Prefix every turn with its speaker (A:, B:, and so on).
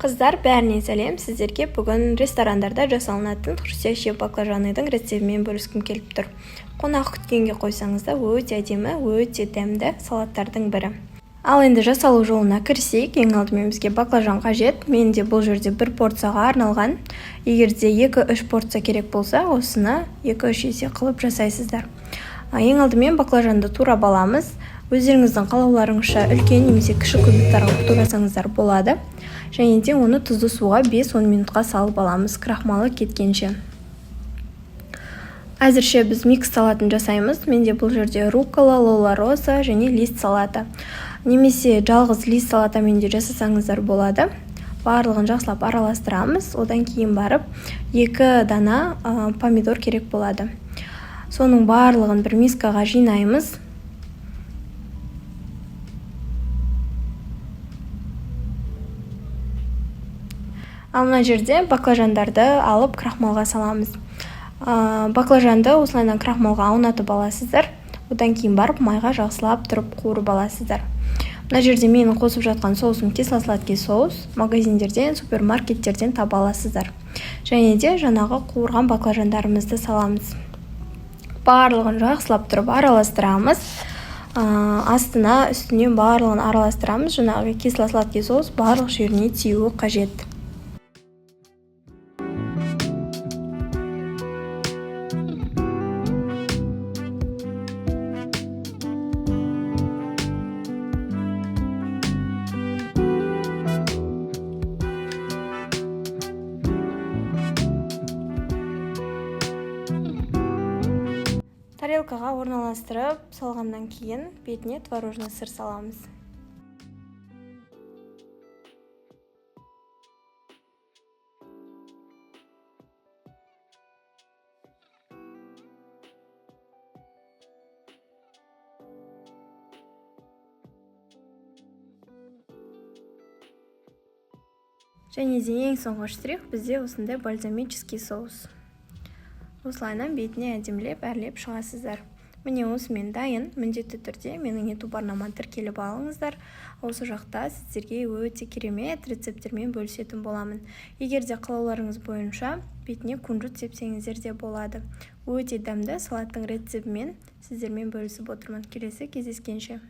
A: Қыздар, бәріне сәлем! Сіздерге бүгін ресторандарда жасалынатын хрустящий баклажаныдың рецебімен бөліскім келіп тұр. Қонақ күткенге қойсаңыз да, өте әдемі, өте дәмді салаттардың бірі. Ал енді жасалу жолына кірісейік. Ең алдымен бізге баклажан қажет. Менде бұл жерде бір порцияға арналған. Егер де 2-3 порция керек болса, осыны 2-3 есе қылып жасайсыздар. Ең алдымен баклажанды турап аламыз. Өздеріңіздің қалауларыңызша үлкен немесе кіші кубиктар қылып турасаңыздар болады. Және де оны тұзды суға 5-10 минутқа салып аламыз, крахмалы кеткенше. Әзірше біз микс салатын жасаймыз. Менде бұл жерде руккола, лолла роза және лист салаты. Немесе жалғыз лист салатамен де жасасаңыздар болады. Барлығын жақсылап араластырамыз. Одан кейін барып 2 дана помидор керек болады. Соның барлығын бір мискаға жинаймыз. Ал мына жерде баклажандарды алып крахмалға саламыз. Баклажанды осылайынан крахмалға аунатып аласыздар. Одан кейін барып майға жақсылап тұрып қуырып аласыздар. Мына жерде менің қосып жатқан соусым кисло-сладкий соус. Магазиндерден, супермаркеттерден таба аласыздар. Және де жаңағы қуырған баклажандарымызды саламыз. Барлығын жақсылап тұрып араластырамыз. Астына, үстіне барлығын араластырамыз. Жаңағы кисло-сладкий соус барлық жеріне тиюі қажет. Тарелкаға орналастырып салғаннан кейін бетіне творожный сыр саламыз. Және де ең соңғы штрих бізде осындай бальзамический соус. Осылайынан бетіне әдемілеп әрлеп шығасыздар. Міне, осымен дайын. Міндетті түрде менің YouTube арнама тіркеліп алыңыздар. Осы жақта сіздерге өте керемет рецепттермен бөлісетін боламын. Егер де қалауларыңыз бойынша бетіне кунжут сепсеңіздер де болады. Өте дәмді салаттың рецебімен сіздермен бөлісіп отырмын. Келесі кездескенше.